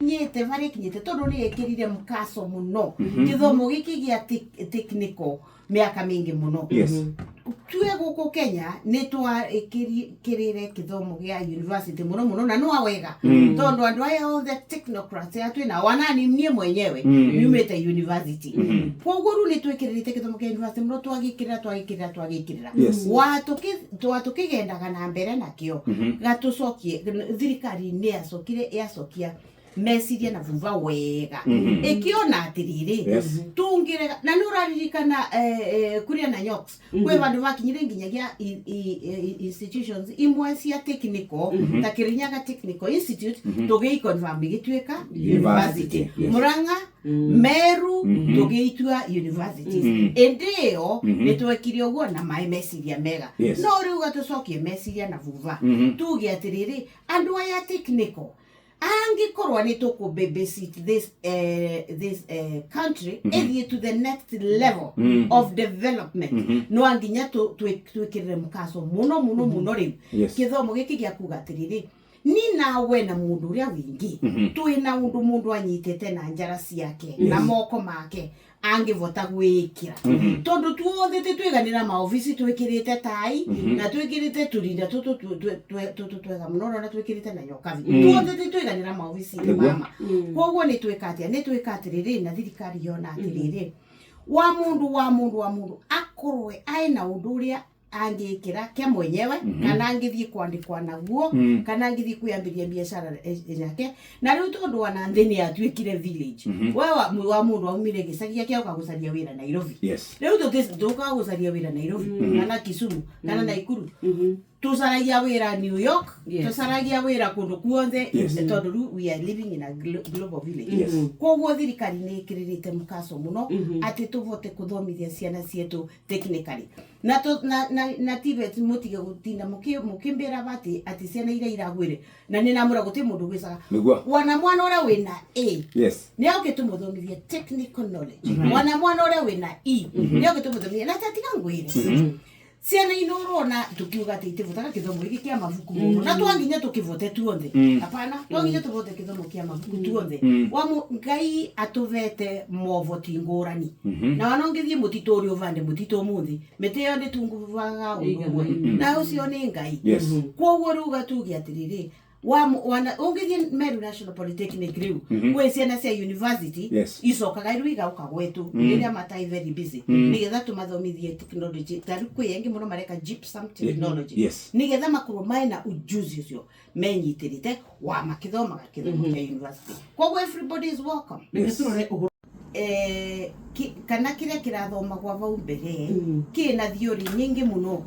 Ĩkinyĩte barĩa ĩkinyĩte tondũ nĩ ĩkĩrire mkaco mũno gĩthomo gĩkĩ gĩa technical mĩaka mĩingĩ mũno. Tue gũkũ Kenya nĩ twakĩrĩre kĩthomo gĩa university mũno mũno, na no wega tondũ andũ aya othe technocrats aya twĩna wanani, niĩ mwenyewe nyumĩte university. Koguo rĩu nĩ twĩkĩrĩrĩte gĩthomo kĩa university mũno, twagĩkĩrĩra, twagĩkĩrĩra, twagĩkĩrĩra. Watũkĩgendaga na mbere nakĩo gatũcokie. Thirikari nĩ yacokire yacokia meciria na thutha wega, ĩkĩona atĩrĩrĩ, tũngĩrega na nĩ ũraririkana kuria na nyoks kwĩ vandũ vakinyire nginyagia institutions imwe cia technical ta Kirinyaga Technical Institute tũgĩiconfirm ĩgĩtuĩka university. Murang'a, Meru, tũgĩitua universities. Ĩndĩ ĩyo nĩ twekire ũguo na maĩ meciria mega. No rĩu gatũcokie meciria na thutha, tuge atĩrĩrĩ, andũ aya technical angĩkorwo nĩ tũkũ babysit this country ĩthiĩ to the next level of development, no nginya twĩkĩrĩre mũkaco mũno mũno mũno rĩu kĩthomo gĩkĩ gĩa kuga atĩrĩrĩ, ni nawe na mũndũ ũrĩa wingĩ twĩna ũndũ mũndũ anyitĩte na njara ciake na moko make angĩvota gwĩkĩra, tondũ tuothe tĩtwĩganĩra maobici twĩkĩrĩte tai na twĩkĩrĩte tũrinda tũtũ tũtũ twega mũno na twĩkĩrĩte na nyokabi. Tuothe tĩtwĩganĩra maobici-inĩ. Mama, koguo nĩ twĩka atĩa? Nĩ twĩka atĩrĩrĩ, na thirikari yona atĩrĩrĩ, wa mũndũ wa mũndũ wa mũndũ akorwe aĩ na ũndũ ũrĩa angĩkĩra kĩa mwenyewe, kana angĩthiĩ kwandĩkwa naguo, kana angĩthiĩ kwĩambĩria biacara yake. Na rĩu tondũ wana thĩ nĩ yatuĩkire village, we wa mũndũ aumire gĩcagi gĩake oka gũcaria wĩra Nairobi. Rĩu tũkaga gũcaria wĩra Nairobi kana Kisumu kana Naikuru, tũcaragia wĩra New York, tũcaragia wĩra kũndũ kuothe, tondũ rĩu we are living in a global village. Koguo thirikari nĩ ĩkĩrĩrĩte mũkaco mũno atĩ tũvote kũthomithia ciana cietũ technically na TVET. Mũtige gũtinda mũkĩmbĩra atĩ ciana iria iragwĩre na nĩ namwĩra gũtirĩ mũndũ gwĩcaga. Wana mwana ũrĩa wĩna A nĩ oke tũmũthomithie technical knowledge, wana mwana ũrĩa wĩna E nĩ oke tũmũthomithie. Na tatiga ngwĩre, ciana ino ũrona tukiuga atĩ itivotaga gĩthomo gĩkĩ kĩa mabuku mũno, na twanginya tũkĩvote tuothe. Hapana, twanginya tũvote gĩthomo kĩa mabuku tuothe. Wamu Ngai atũvete movoti ngũrani, na wana ũngĩthiĩ mũtitũ ũrĩa ũvande mũtitũ ũmũthĩ, mĩtĩ ĩyo ndĩtunguvaga ũndũ ũmwe, na ũcio nĩ Ngai. Koguo rĩu gatuge atĩrĩrĩ, wana ũngĩthiĩ Meru National Polytechnic rĩu gwĩ ciana cia university icokaga rĩu igauka gwetũ rĩrĩa matai very busy, nĩgetha tũmathomithie technology. Ta rĩu kwĩ angĩ mũno mareka gypsum technology, nĩgetha makorwo mena ujuzi ũcio menyitĩrĩte wa makĩthomaga kĩthomo kĩa university. Koguo everybody is welcome. Reke tũrore ũhoro Kana kĩrĩa kĩrathomagwa vau mbere kĩna theory nyingĩ mũno.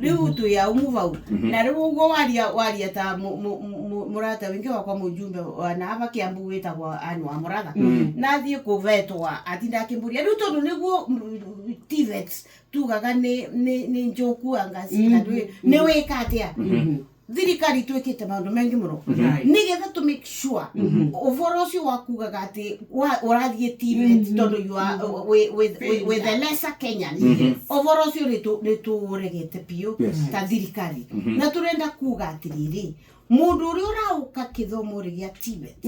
Rĩu twĩ aumu vau, na rĩu ũguo waria ta mũrata wingĩ wakwa, mũjumbe na ava Kiambu wĩtagwo Anne wa Mũratha, nathiĩ kũvetwa atinda akĩmbũria rĩu tondũ nĩguo TVET tugaga nĩ njũku anga cina nĩ wĩka atĩa. Thirikari twĩkĩte maũndũ maingĩ mũno nĩgetha to make sure ũboro ũcio wa kugaga atĩ ũrathiĩ TVET tondũ you are with the lesser Kenyan, ũboro ũcio nĩ tũũregete biũ ta thirikari. Na tũrenda kuga atĩrĩrĩ, mũndũ ũrĩa ũraũka kĩthomo rĩ gĩa TVET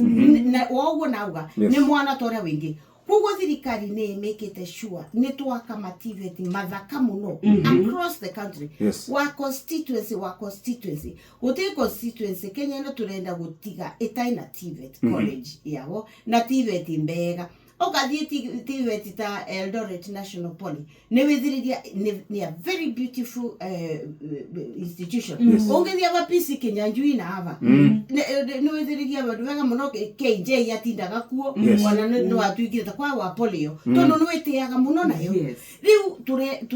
na woguo nauga nĩ mwana ta ũrĩa wĩngĩ. Koguo thirikari nĩ ĩmĩkĩte sure nĩ twaka ma TVET mathaka mũno across the country, wa constituency wa constituency. Gũtirĩ constituency Kenya ĩno tũrenda gũtiga ĩtarĩ na TVET college yao na TVET mbega. Ũgathiĩ TVET ta Eldoret National Poly, nĩ wĩthĩrĩria nĩ a very beautiful institution. Ũngĩthiĩ ava PC Kinyanjui na ava nĩ wĩthĩrĩria vandũ wega mũno. KJ atindaga kuo. Ona nĩ watuĩkire ta kwa wa polio tondũ nĩ wĩtĩaga mũno nayo. Rĩu tũre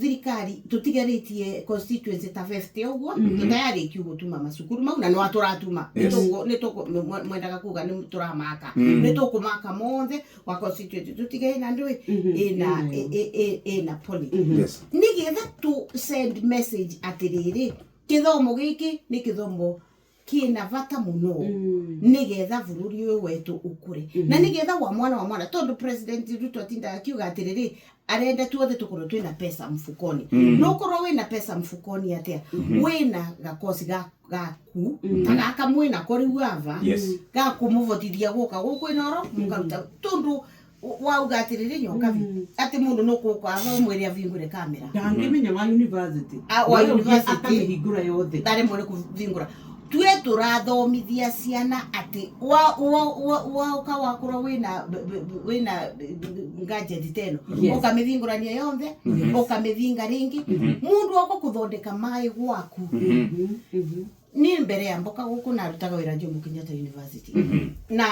thirikari tũtigarĩtie constituency ta 50 ũguo tũtayarĩkia gũtuma macukuru mau, na no tũratuma. Nĩ tũkũ mwendaga kuga nĩ tũramaka, nĩ tũkũmaka mothe wa constituency tũtige ĩna ndũĩ ĩna ĩna poly, nĩgetha tu send message atĩrĩrĩ, kĩthomo gĩkĩ nĩ kĩthomo kĩna bata mũno nĩgetha bũrũri ũyũ wetũ ũkũre, na nĩgetha wa mwana wa mwana, tondũ President Ruto atindaga akiuga atĩrĩrĩ, Arenda tuothe tukorwo twina pesa mfukoni. No korwo wina pesa mfukoni atia, wina gakosi gaku ta gaka mwinako riu ava gakumuvotithia guka guku Inoro mukaruta, tondu wauga atiriri, Nyokabi, ati mundu nukuka ava umwire avingure kamera. Ndangĩmenya wa university. Ah, wa We ũngĩ university. Akamĩhingũra yothe. Ndaremwo nĩ kũvingũra. Tue tũrathomithia ciana atĩ waũka wakorwo wĩna gadget teno, ũkamĩvingũrania yonthe, ũkamĩvinga rĩngĩ, mũndũ oka kũthondeka maĩ gwaku. Ni mbere ya mboka guku narutaga wira Jomo Kenyatta University na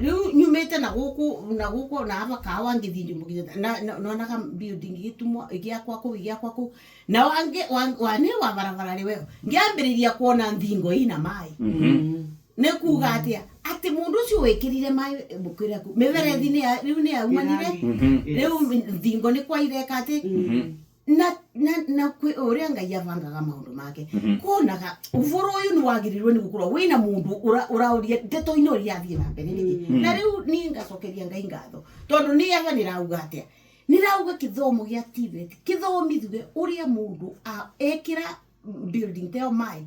riu nyumite na guku na guku na ava kawa ngithii Jomo Kenyatta na nonaga building igitumwo igiakwa kuu, igiakwa kuu, na wange wane wa barabara ri weo ngiambiriria kuona nthingo ina mai. Nĩ kuga atia? Atĩ mũndũ ũcio wĩkĩrire mai mũkĩra ku mĩberethi rĩu nĩ yaumanire. Rĩu thingo nĩ kwaireka atĩ na kwĩ ũrĩa Ngai abangaga maũndũ make, kuonaga ũboro ũyũ nĩ wagĩrĩirwo nĩ gũkorwo wĩna mũndũ ũraũria ndeto-inĩ ũrĩa irathiĩ na mbere nĩkĩ. Na rĩu niĩ ngacokeria Ngai ngatho, tondũ nĩ aba nĩrauga atĩa? Nĩrauga kĩthomo gĩa TVET kĩthomithue ũrĩa mũndũ ekĩra building teo mai,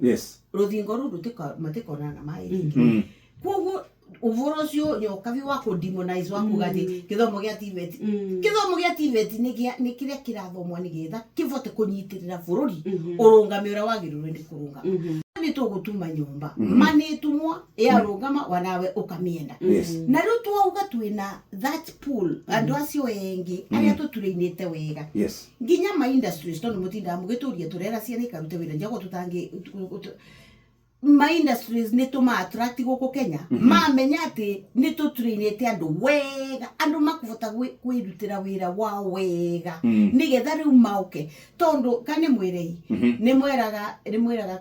rũthingo rũu rũtikonana na maĩ rĩngĩ. Koguo ũboro ũcio, Nyokabi, wa kũ demonize, wa kuga atĩ kĩthomo gĩa TVET, kĩthomo gĩa TVET nĩ kĩrĩa kĩrathomwo nĩgetha kĩvote kũnyitĩrĩra bũrũri ũrũngame ũrĩa wagĩrĩirwo nĩ kũrũngama. Nĩ tũgũtuma nyũmba manĩtumwa yarũngama wanawe ũkamĩenda. Na rĩu twauga twĩna that pool, andũ acio engĩ arĩa tũturĩinĩte wega, nginya ma industries, tondũ mũtindaga mũgĩtũria tũrera ciana ikarute wĩra njago tũtangĩ ma industries nĩ tũma attract gũkũ Kenya, mamenya atĩ nĩ tũtrainĩte andũ wega, andũ makũbota kwĩrutĩra wĩra wao wega, nĩgetha rĩu maũke, tondũ kana mwĩrei nĩ mwĩraga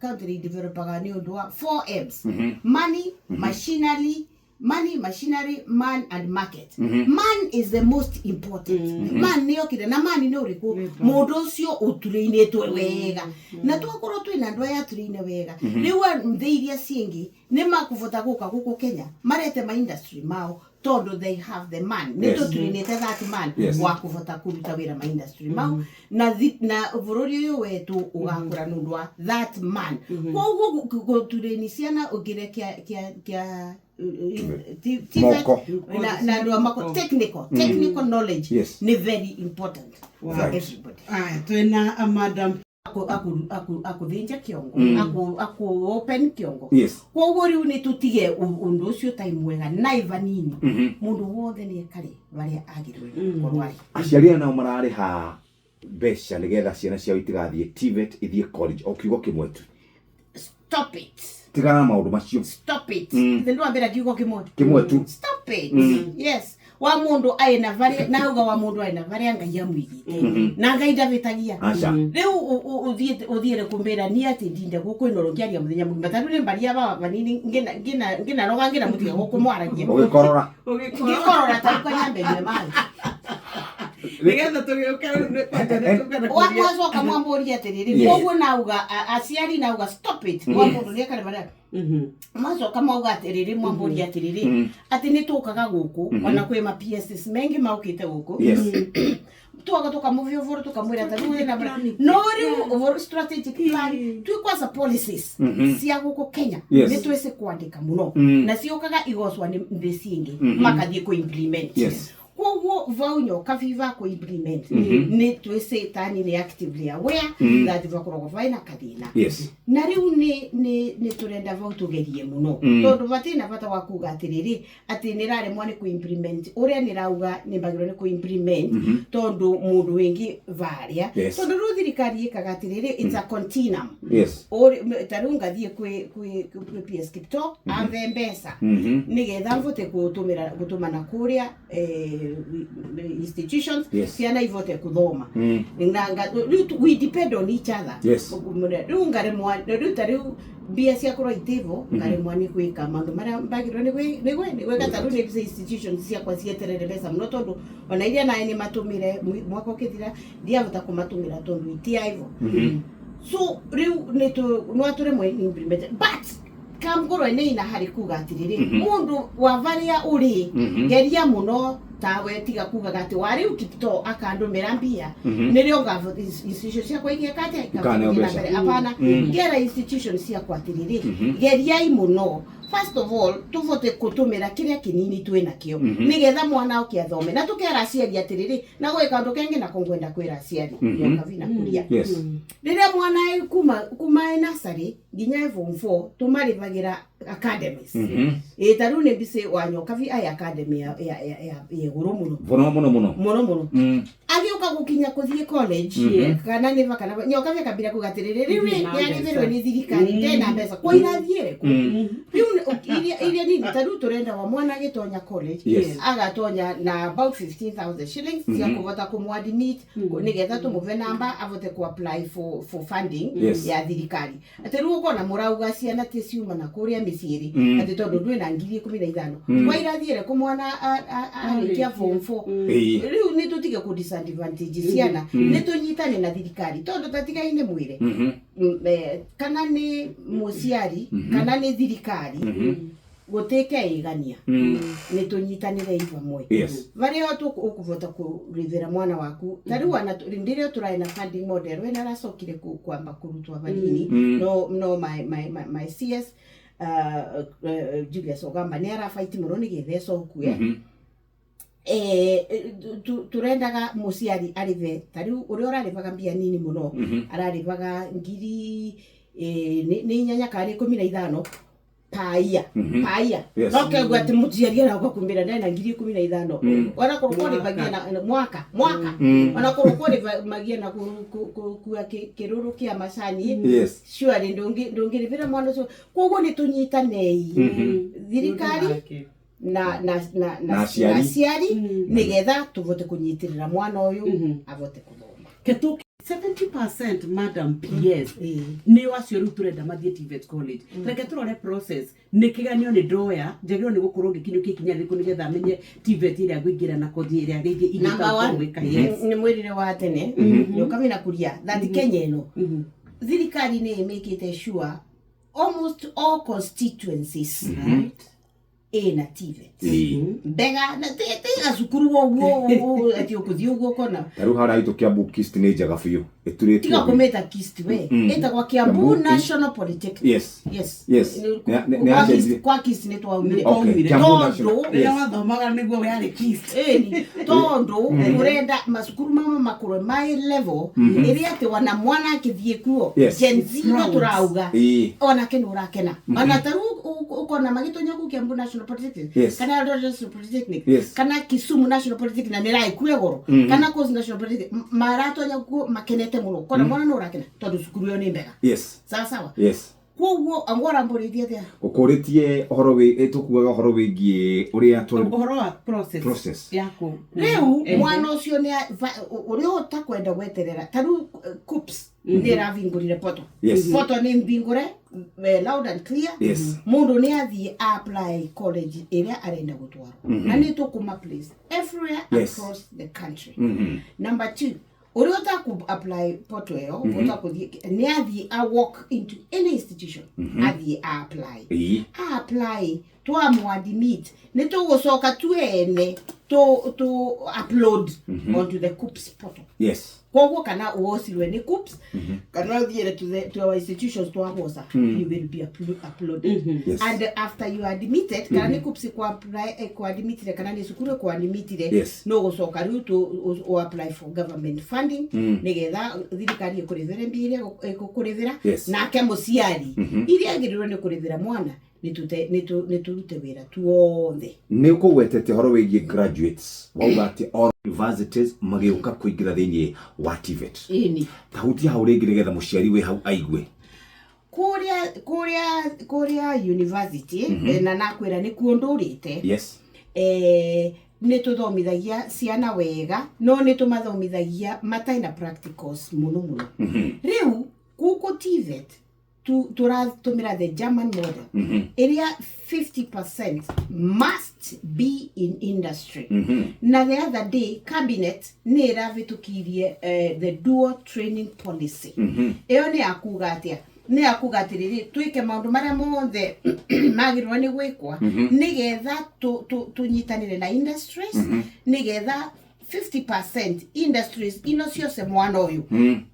country developaga nĩ ũndũ wa 4 M's: money, machinery, money, machinery, man and market. Man is the most important. Man nĩ okire na man nĩ ũrĩkũ? Mũndũ ũcio ũturĩinĩtwe wega. Na twakorwo twĩna andũ aya turĩine wega, rĩu thĩ iria ciĩngĩ nĩ makũbota gũka gũkũ Kenya marete ma industry mao, tondũ they have the man. Nĩ tũturĩinĩte that man wa kũbota kũruta wĩra ma industry mau, na bũrũri ũyũ wetu ũgakũra nĩ ũndũ wa that man. Koguo gũturĩini ciana ũngĩre kĩa TVET, Moko. na andũ a mako technical knowledge nĩ very important for everybody. Aya, twĩna madam. Akuthinja kiongo, aku open kiongo. Koguo riu nĩ tũtige ũndũ ũcio tai mwega na vanini. Mũndũ wothe nĩ ekare harĩa agĩrĩirwo nĩ gũkorwo arĩ. Aciari aya nao mararĩha mbeca nĩgetha ciana ciao itigathiĩ TVET, ithiĩ college, o kiugo kĩmwe tu. Stop it. Tigana na maũndũ macio. Stop it. Nĩ ndwambĩra kiugo kĩmwe. Kĩmwe tu. Stop it. Yes, wa mundu aina varia nauga wa mundu aina varia Ngai amwigite, na Ngai ndavĩtagia. Aca. Rĩu ũthiĩre kũmbĩra ni atĩ ndinde gũkũ ĩnoro ngĩaria mũthenya mũgima, tarĩu nĩ mbaria baba vanini ngĩnaroga ngĩna mũtiga gũkũ mwaragia. Ũgĩkorora. Ngĩkorora tarĩu kanyambe maĩ. Nĩgetha tũgĩũke rĩu kwanja nĩ tũkwenda kũria. Mwacoka mwambũria atĩrĩrĩ, koguo nauga aciari, nauga stop it, wa mũndũ nĩekare varia. Macoka mauga atĩrĩrĩ, mwambũria atĩrĩrĩ atĩ nĩ tũkaga gũkũ ona kwĩ ma PSs mengi maũkĩte gũkũ, twaga tukamũhe ũboro tukamwĩra ta rĩu wĩna no rĩu ũboro strategic plan twi kwanza policies cia gũkũ Kenya. Nĩ twĩci kwandĩka mũno, na ciũkaga igocwa nĩ thĩ ciĩngĩ makathiĩ kũ implement. Koguo vau Nyoka viva kũ implement nĩ twĩci tani nĩ actively aware that vakoragwo vaina kathĩna. Na rĩu nĩ tũrenda vau tũgerie mũno, tondũ vatina bata wa kuga atĩrĩrĩ atĩ nĩ raremwo nĩ kũ-implement ũrĩa nĩ rauga nĩ mbagĩrwo nĩ kũ-implement, tondũ mũndũ wĩngĩ varia, tondũ rĩu thirikari ĩkaga atĩrĩrĩ, it's a continuum. Ta rĩu ngathiĩ kwĩ PS Kiptoo ambe mbeca nĩgetha mbote gũtũmĩra gũtũmana kũrĩa institutions, ciana ivote kũthoma. Rĩu we depend on each other. Rĩu ngaremwa rĩu ta rĩu mbia ciakorwo itivo, ngaremwa nĩ gwĩka maũndũ marĩa mbagĩrĩirwo nĩ gwĩka. Ta rĩu nĩ institutions ciakwa cieterere mbeca mũno, tondũ ona iria naĩ nĩ matũmĩre mwaka ũkĩthira ndiahota kũmatũmĩra tondũ itiaivo. So rĩu nĩ no atũremwo implement, but kamngorwo nĩ ina harĩ kuga atĩrĩrĩ, mũndũ wa varia ũrĩ geria mũno. Tawe tiga kugaga ati wariu Kiptoo akandumira mbia nirio ngavo institution ciakwa igeka atia? Ikaneo Ikahota mbeca. mbere apana. Ngera institution ciakwa atiriri, geriai muno first of all tuvote kutumira kiria kinini twi nakio nigetha mwana oke athome, na tukera aciari atiriri na gwika undu kengi nako ngwenda kwira aciari nyokavi na kuria. Riria mwana e kuma e nursery nginya e form 4 tumarivagira academies. Ĩ ta rĩu nĩ mbici wa Nyokabi ai academy ya igũrũ mũno. Muno muno muno. Mũno mũno. Agĩũka gũkinya kũthiĩ college kana nĩ kana Nyokabi akambira kuga atĩrĩrĩ, rĩu Ndirĩ na nĩarĩhĩrwo mbeca. Nĩ thirikari, ndena mbeca kwa irathiĩre kũ rĩu iria nini. Ta rĩu tũrenda wa mwana agĩtonya college agatonya na about 15,000 shillings cia kũvota kũmwadmit nĩgetha tũmũve namba avote ku apply for funding ya thirikari. Atĩ rĩu ũkona mũrauga ciana ti ciuma na kũrĩa mĩciĩ rĩ, atĩ tondũ ndwĩna 15,000 kwa irathiĩre kũ mwana arĩkia form 4? Rĩu nĩ tũtige kũ disadvantage ciana, nĩ tũnyitane na thirikari tondũ tatigaine mwĩre kana nĩ mũciari kana nĩ thirikari gũtĩke igania, nĩ tũnyitanĩre vamwe varia ũkũvota kũrĩvĩra mwana waku. Ta rĩu ona ndĩrĩo tũrarĩ na funding model we naracokire kwamba kũrutwo vanini. No my CS Julius Ogamba nĩ arabaiti mũno nĩgetha ĩcokue. Turendaga mũciari arĩve ta rĩu ũrĩa ũrarĩvaga mbia nini mũno, ararĩvaga ngiri nĩ 8 kana nĩ 15 paia paia. No kegua atĩ mũciari arauga kumĩra ndena 15,000 onakorwo kũrĩvagia na mwaka mwaka, onakorwo kũrĩvagia na kua kĩrũrũ kĩa macani, surely ndũngĩrĩvĩra mwana ũcio. Koguo nĩ tũnyitanei thirikari na Na na aciari. Na aciari nigetha tuvote kunyitirira mwana uyu avote kuthoma. Ketu 70%, Madam PS, nä acio rä u tå renda mathiä TVET college. Reke tå rore process nä kä ganio nä ndoya njagä nä gå korwo ngä kinyå kä ikinya rä kå nä getha menye TVET ä rä a ngå ingä ra na kothi ä rä a rä ngä Number one, gwä ka. Yes. nĩ mwĩrire wa tene nyokamina kuria that Kenya ĩno thirikari nĩ ĩmĩkĩte sure almost all constituencies ĩna TVET mbega na ti gacukuru ũguo atĩ ũkũthiĩ ũguo ũkona. Ta rĩu harĩa itũ Kiambu KIST nĩ njega biũ ĩturĩtwo. Tiga kũmĩta KIST we, ĩtagwo Kiambu Kiambu National Polytechnic. Yes. Nĩ Kwa yacenjirie. kwa KIST nĩ twaumire. Okay, Kiambu Tondũ National. Rä rä a wathomaga nä guo yarä KIST. Ĩni tondu urenda macukuru mamwe makorwe mai level ĩrĩa atĩ wana mwana akĩthiĩ kuo Gen Z no Proud. tũrauga onake nĩ ũrakena, ona ta rĩu ũkona magĩtonya kũu Kiambu National Polytechnic kana Eldoret National Polytechnic kana Kisumu National Polytechnic na nĩ raikue goro kana Coast National Polytechnic, maratonya kuo makenete mũno, kona mwana nĩ ũrakena tondũ cukuru ĩyo nĩ mbega. Sawa sawa. Koguo angora mbũrĩtie atĩa? Ũkũrĩtie ũhoro wĩ tũkuaga ũhoro wĩgiĩ ũrĩa Å horo wa process Process. ya kå Rĩu mwana ũcio nĩ ũrĩa ũtakwenda gweterera ta rĩu KUCCPS nĩ ĩravingũrire poto. Poto nĩ mbingũre loud and clear. Mũndũ nĩ athiĩ apply college ĩrĩa arenda gũtwarwo na nĩ tũkũma place everywhere across the country. Number two, ũrĩa ũtakũ apply poto ĩyo ũtakũthiĩ nĩ athiĩ a walk into any institution, athiĩ a apply, a apply twamwadmit nĩ tũgũcoka tuene tũ upload onto the KUCCPS portal. Koguo kana wocirwe nĩ KUCCPS kana ũthiĩre to our institutions twagoca, you will be uploaded. And after you are admitted, kana nĩ KUCCPS kuadmitire kana nĩ cukuru kuadmitire, no gũcoka rĩu tũ apply for government funding nĩgetha thirikari ĩkũrĩvĩre mbia iria ĩgũkũrĩvĩra. Nake mũciari iria agĩrĩirwo nĩ kũrĩvĩra mwana nĩ tũrute wĩra tuothe. Nĩ ũkũgwetete ũhoro wĩgiĩ graduates, wauga atĩ all universities magĩũka kũingĩra thĩinĩ wa TVET. Ĩni. Tahutia hau rĩngĩ nĩgetha mũciari wĩ hau aigue. Kũrĩa university na nakwĩra nĩkuo ndũrĩte, nĩ tũthomithagia ciana wega no nĩ tũmathomithagia matarĩ na practicals mũno mũno. Rĩu gũkũ TVET tũratũmĩra the German model ĩrĩa 50% must be in industry. Na the other day cabinet nĩ ĩravĩtũkirie the dual training policy. Ĩyo nĩ ya kuga atĩa? Nĩ akuga atĩrĩrĩ, twĩke maũndũ marĩa mothe magĩrĩirwo nĩ gwĩkwa nĩgetha tũnyitanĩre na industries, nĩgetha 50% industries ino ciothe mwana ũyũ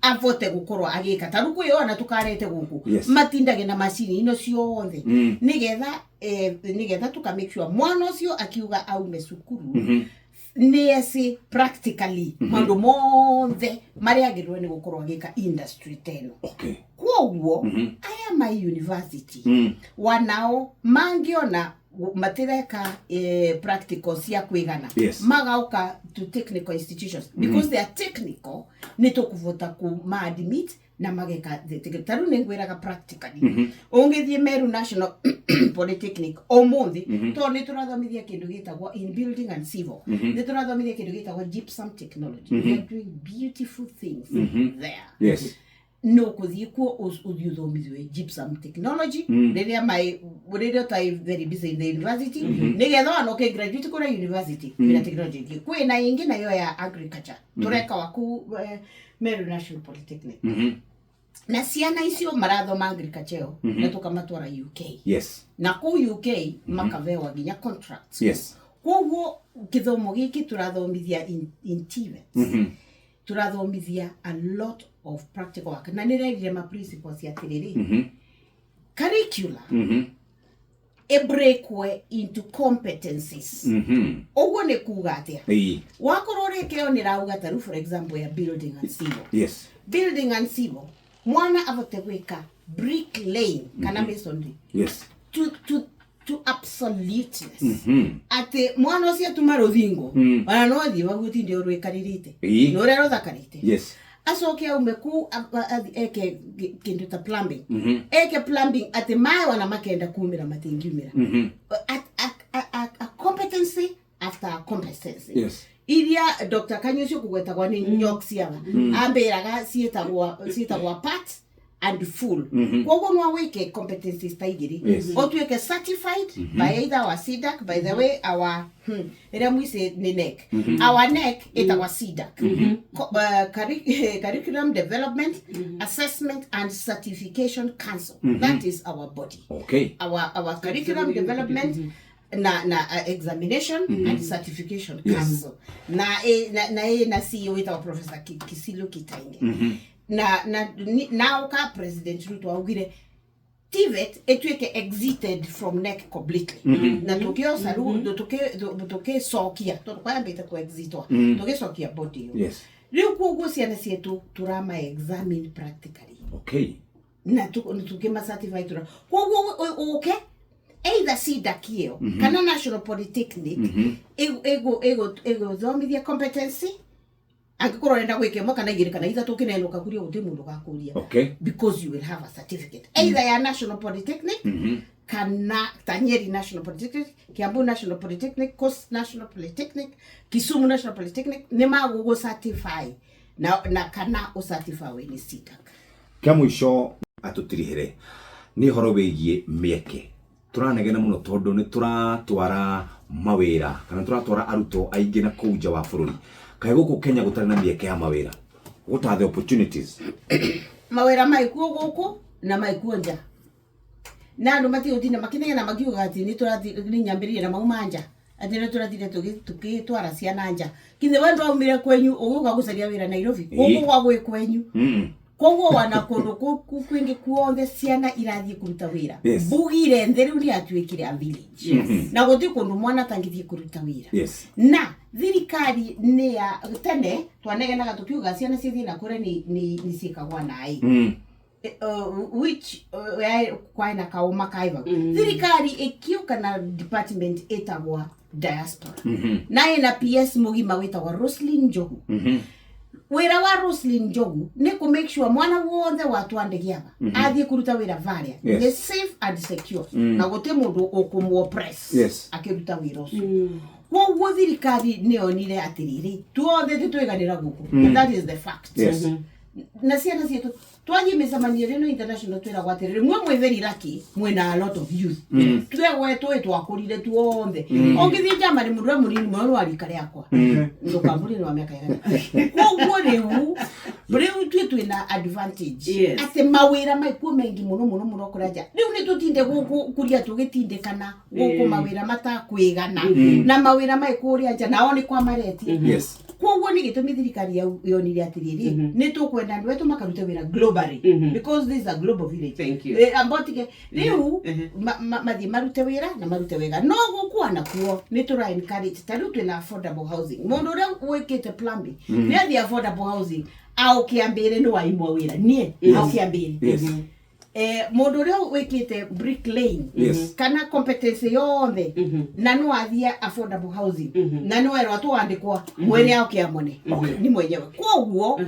avote gũkorwo agĩka. Ta rĩu kwĩ ona tũkarete gũkũ matindage na macini ino ciothe, nĩgetha tuka make sure mwana ũcio akiuga aume cukuru nĩ eci practically maũndũ mothe marĩa agĩrĩirwo nĩ gũkorwo agĩka industry teno. Koguo aya ma university wanao mangiona matireka practical cia kwigana, magauka to technical institutions because they are technical, nĩ tũkũvota kũ admit na mageka the technical. Ta rĩu nĩ ngwĩraga, practically ũngĩthiĩ Meru National Polytechnic ũmũthĩ, tondũ nĩ tũrathomithia kĩndũ gĩtagwo in building and civil, nĩ tũrathomithia kĩndũ gĩtagwo gypsum technology. We are doing beautiful things there. No kũthiĩ kuo ũthiĩ ũthomithio gypsum technology rĩrĩa mai rĩrĩa ũtarĩ very busy in the university, nĩgetha ona ũkĩ graduate kũrĩa university kwĩna technology ĩngĩ. Kwĩna ĩngĩ nayo ya agriculture tũreka waku Meru National Polytechnic, na ciana icio marathoma agriculture ĩyo na tũkamatwara UK, na kũu UK makavewa nginya contracts. Koguo gĩthomo gĩkĩ tũrathomithia in TVETs, tũrathomithia a lot of practical work, na nĩrerire ma principles atĩrĩrĩ, curricula ĩbreakwe into competencies. Ũguo nĩ kuga atĩa? Wakorwo ũrĩkĩo nĩ rauga ta rĩu, for example, ya building and civil, building and civil, mwana avote gwĩka brick laying kana masonry to absoluteness, atĩ mwana ũcio atuma rũthingo, ona no athiĩ waguo tinde ũrwĩkarĩrĩte nĩ ũrĩa rũthakarĩte. Acoke aume kũu eke kĩndũ ta plumbing, eke plumbing atĩ maĩ ona makenda kumĩra matingiumĩra. A competency after a competency iria Dr. Kanyucio kũgwetagwa nĩ Nyok ciaba ambĩraga ciĩtagwa part and full. Koguo no wĩke competencies ta igĩrĩ, ũtuĩke certified by either our CDAC. By the way, our ĩrĩa mwici nĩ NEC, our NEC ĩtagwa CDAC, Curriculum Development, Assessment and Certification Council. That is our body, our curriculum development na examination and certification council, na CEO wĩtagwo Professor Kisilu Kitainge, na na President Ruto augire TVET ĩtuĩke exited from NEC completely, na tũkĩoca rĩu tũkĩcokia, tondũ kwayambĩte ku exitwa, tũgĩcokia body ĩyo. Rĩu koguo ciana cietu tũrama examine practically na tukima certify tura. Koguo ũke either CDAC ĩyo kana National Polytechnic ĩgũthomithia competency, angĩkorwo ũrenda gwĩka ĩmwe kana igĩrĩ kana ithatũ, ũkĩnenũka kuria gũtirĩ mũndũ ũgakũria, because you will have a certificate either ya National Polytechnic kana ta Nyeri National Polytechnic, Kiambu National Polytechnic, Coast National Polytechnic, Kisumu National Polytechnic, nĩ magũgũ certify na kana ũcertify nĩ CDAC. Kĩa mũico atũtirihere nĩ ũhoro wĩgiĩ mĩeke. Tũranegena mũno tondũ nĩ tũratwara mawĩra kana tũratwara arutwo aingĩ na kũu nja wa bũrũri. Kaĩ gũkũ Kenya gũtarĩ na mĩeke ya mawĩra? What are the opportunities? Mawĩra maikuo gũkũ na maikuo nja, na andũ matigũtinda makĩnegena makiuga atĩ nĩ tũrathi nĩ nyambĩrĩrie na mauma nja, atĩ nĩ tũrathire tũgĩtwara ciana nja. Kithe we ndwaumire kwenyu ũgũka gũcaria wĩra Nairobi? Gũkũ gwa gwĩ kwenyu. Koguo wana kũndũ kwingĩ kuothe ciana irathiĩ kũruta wĩra. Mbugire nthĩ rĩu nĩ yatuĩkire a village, na gũtirĩ kũndũ mwana atangĩthiĩ kũruta wĩra. Na thirikari nĩ ya tene twanegenaga tũkiuga ciana ciathiĩ na kũrĩa nĩ ciĩkagwa naĩ, which kwaĩ na kaũma kaĩ vau. Thirikari ĩkĩũka na department ĩtagwa diaspora, na ĩna PS mũgima wĩtagwa Roslyn Njogu. Wĩra wa Roslyn Njogu nĩ kũ make sure mwana wothe wa Twandĩgĩaba athiĩ kũruta wĩra varia nĩ safe and secure, na gũtirĩ mũndũ ũkũmũ-oppress akĩruta wĩra ũcio. Koguo thirikari nĩ yonire atĩrĩrĩ, tuothe tĩtwĩganĩra gũkũ, and that is the fact. Na ciana ciitũ twathiĩ mĩcemanio ĩno international twĩragwo atĩrĩrĩ, mwe mwĩ very lucky, mwĩna a lot of youth. Twegwe twĩ twakũrire tuothe. Ũngĩthiĩ Germany, mũndũ ũrĩa mũnini mũno nĩ wa rika rĩakwa, ndũkambũrie nĩ wa mĩaka igana. Koguo rĩu Rĩu tuĩ twĩna advantage Yes. atĩ mawĩra maikuo mengi mũno mũno mũno kũrĩa nja. Rĩu nĩ tũtinde gũkũ kuria tũgĩtindĩkana gũkũ mawĩra matakwĩgana na mawĩra mai kũrĩa nja nao nĩ kwa maretia. Koguo nĩ gĩtũmi thirikari yonire atĩrĩrĩ, nĩ tũkwenda andũ aitũ makarute wĩra globally, because this is a global village. Thank you. Ambotige rĩu mathiĩ marute wĩra na marute wega, no gũkũ nakuo nĩ tũra encourage. Ta rĩu twĩna affordable housing. Mũndũ ũrĩa wĩkĩte plumbing nĩ athiĩ affordable housing, aũkĩambĩre nĩ waimwa wĩra niĩ aũkĩambĩre. Mũndũ ũrĩa wĩkĩte bricklaying kana competence yothe na no athiĩ affordable housing na no erwo atwandĩkwa mwene aũkĩamone ni mwenyewe. Koguo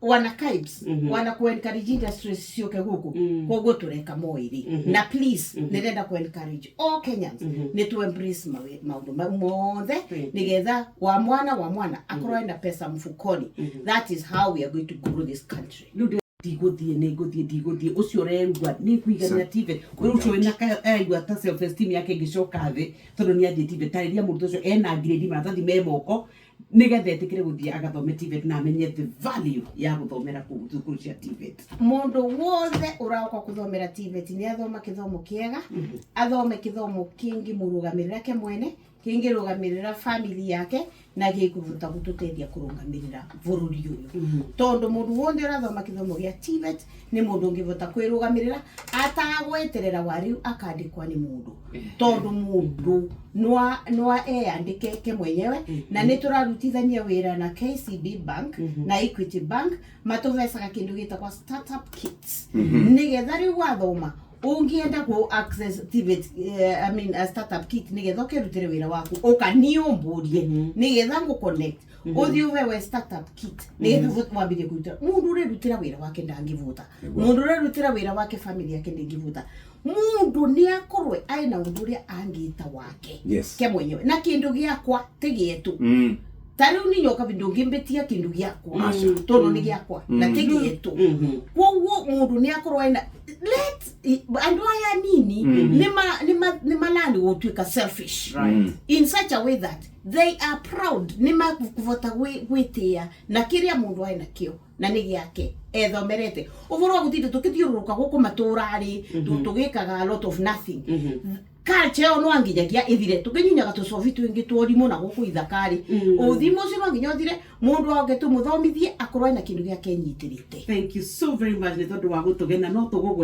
wana KIBS wana ku encourage industries ciũke gũkũ. Koguo tũreka moĩrĩ, na please nĩrenda ku encourage all Kenyans nĩ to embrace maũndũ mau mothe nĩgetha wa mwana wa mwana akorwo ena pesa mfukoni. That is how we are going to grow this country. Rĩu ndigũthiĩ, nĩ ngũthiĩ, ndigũthiĩ, ũcio ũrerua nĩ kũiganĩra TVET. Ũyũ ũcio wĩna aigua ta self esteem yake ĩngĩcoka thĩ tondũ nĩ athiĩ TVET. Tarĩria mũndũ ũcio ena grade, maratathi me moko, nĩgetha etĩkĩre gũthiĩ agathome TVET na amenye the value ya gũthomera kũu thukuru cia TVET. Mũndũ wothe ũroka kũthomera TVET nĩ athoma kĩthomo kĩega, athome kĩthomo kĩngĩmũrũgamĩrĩra ke mwene, kĩngĩrũgamĩrĩra family yake na gĩkũhota gũtũteithia kũrũgamĩrĩra bũrũri ũyũ, tondũ mũndũ wothe ũrathoma kĩthomo gĩa TVET nĩ mũndũ ũngĩhota kwĩrũgamĩrĩra atagweterera wariu akandĩkwa nĩ mũndũ, tondũ mũndũ noa eyandĩke ke mwenyewe. Na nĩ tũrarutithania wĩra na KCB Bank na Equity Bank, matũbecaga kĩndũ gĩtagwa startup kits, nĩgetha rĩu wathoma ũngĩenda kũ access TVET, I mean, a startup kit, nĩgetha ũkĩrutĩre wĩra waku, ũka niĩ ũmbũrie nĩgetha ngũ connect, ũthiĩ ũhewe startup kit nĩgetha wambĩrĩrie kũrutĩra. Mũndũ ũrerutĩra wĩra wake ndangĩbũta. Mũndũ ũrerutĩra wĩra wake, family yake ndĩngĩbũta. Mũndũ nĩ akorwe aina ũndũ ũrĩa angĩta wake ke mwenyewe, na kĩndũ gĩakwa ti gĩetu. Ta rĩu niĩ nyoka ndũngĩmbĩtia kĩndũ gĩakwa tondũ nĩ gĩakwa na ti gĩetu. Koguo mũndũ nĩ akorwo ena let andũ aya nini nĩ malani gũtuĩka selfish in such a way that they are proud, nĩ makũvota gwĩtĩa na kĩrĩa mũndũ aĩ nakĩo na nĩ gĩake ethomerete. Ũhoro wa gũtinda tũkĩthiũrũrũka gũkũ matũra-rĩ, tũgĩkaga a lot of nothing, culture ĩyo no nginyagia ĩthire. Tũkĩnyunyaga tũcobi twĩngĩ tworimũ na gũkũ ithaka-rĩ, ũthimo ũcio no nginya ũthire. Mũndũ oke tũmũthomithie akorwo ena kĩndũ gĩake enyitĩrĩte. Thank you so very much nĩ tondũ wa gũtũgena no tũgũgwe.